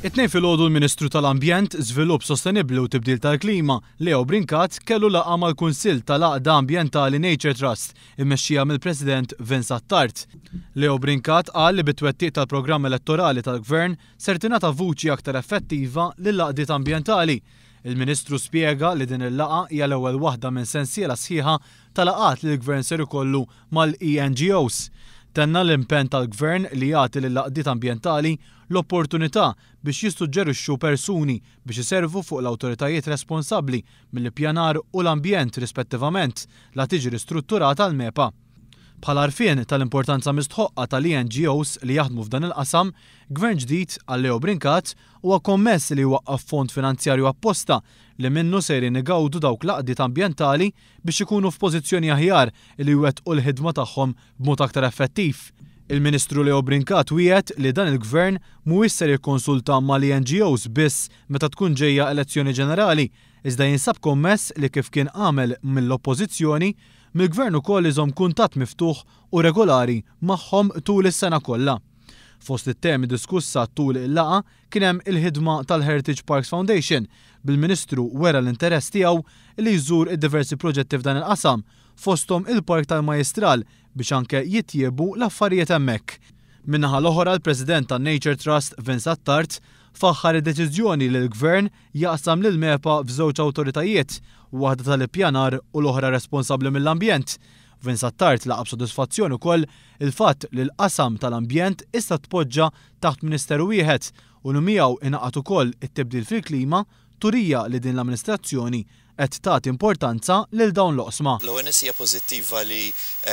It-Tnejn filgħodu l-Ministru tal-Ambjent, Żvilupp Sostenibbli u Tibdil tal-Klima, Leo Brincat kellu laqgħa mal-Kunsill tal-Għaqda Ambjentali Nature Trust immexxija mill-President Vince Attard. Leo Brincat qal li bit-twettiq tal-programm elettorali tal-Gvern ser tingħata vuċi aktar effettiva lill-għaqdiet ambjentali. Il-Ministru spjega li din il-laqgħa hija l-ewwel waħda minn sensiela sħiħa ta' laqgħat li l-Gvern ser ikollu mal-ENGOs. Tenna l-impenn tal-Gvern li jagħti lill-għaqdiet ambjentali l-opportunità biex jissuġġerixxu persuni biex iservu fuq l-awtoritajiet responsabbli mill-ippjanar u l-ambjent rispettivament la tiġi ristrutturata l-MEPA. Bħala għarfien tal-importanza mistħoqqa tal-ENGOs li jaħdmu f'dan il-qasam, Gvern ġdid, qal Leo Brincat, huwa kommess li jwaqqaf fond finanzjarju apposta li minnu sejrin igawdu dawk l-għaqdiet ambjentali biex ikunu f'pożizzjoni aħjar li jwettqu l-ħidma tagħhom b'mod aktar effettiv. Il-Ministru Leo Brincat wiegħed li dan il-Gvern mhuwiex ser jikkonsulta mal-ENGOs biss meta tkun ġejja elezzjoni ġenerali, iżda jinsab kommess li kif kien għamel mill-Oppożizzjoni, mill-Gvern ukoll iżomm kuntatt miftuħ u regolari magħhom tul is-sena kollha. Fost it-temi diskussa tul il-laqgħa kien hemm il-ħidma tal-Heritage Parks Foundation, bil-Ministru wera l-interess tiegħu li jżur id-diversi proġetti f'dan il-qasam, fosthom il-Park tal-Majjistral biex anke jitjiebu l-affarijiet hemmhekk. Min-naħa l-oħra l-President tan-Nature Trust Vince Attard faħħar id-deċiżjoni li l-Gvern jaqsam lill-MEPA f'żewġ awtoritajiet, waħda tal-ippjanar u l-oħra responsabbli mill-ambjent. Vince Attard laqa' b'sodisfazzjon ukoll il-fatt li l-qasam tal-ambjent issa tpoġġa taħt Ministeru wieħed u li miegħu ingħaqad ukoll it-tibdil fil-klima, turija li din l-amministrazzjoni qed tagħti importanza lil dawn l-oqsma. L-ewwel nett hija pożittiva li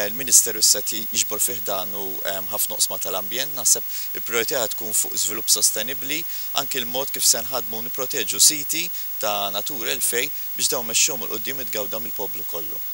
l-Ministeru issa qed jiġbor fi ħdanu ħafna oqsma tal-ambjent. Naħseb il-prijorità ħa tkun fuq żvilupp sostenibbli, anki l-mod kif se nħaddmu u nipproteġu siti ta' Natura 2000 biex dawn mmexxuhom 'il quddiem u jitgawda mill-poplu kollu.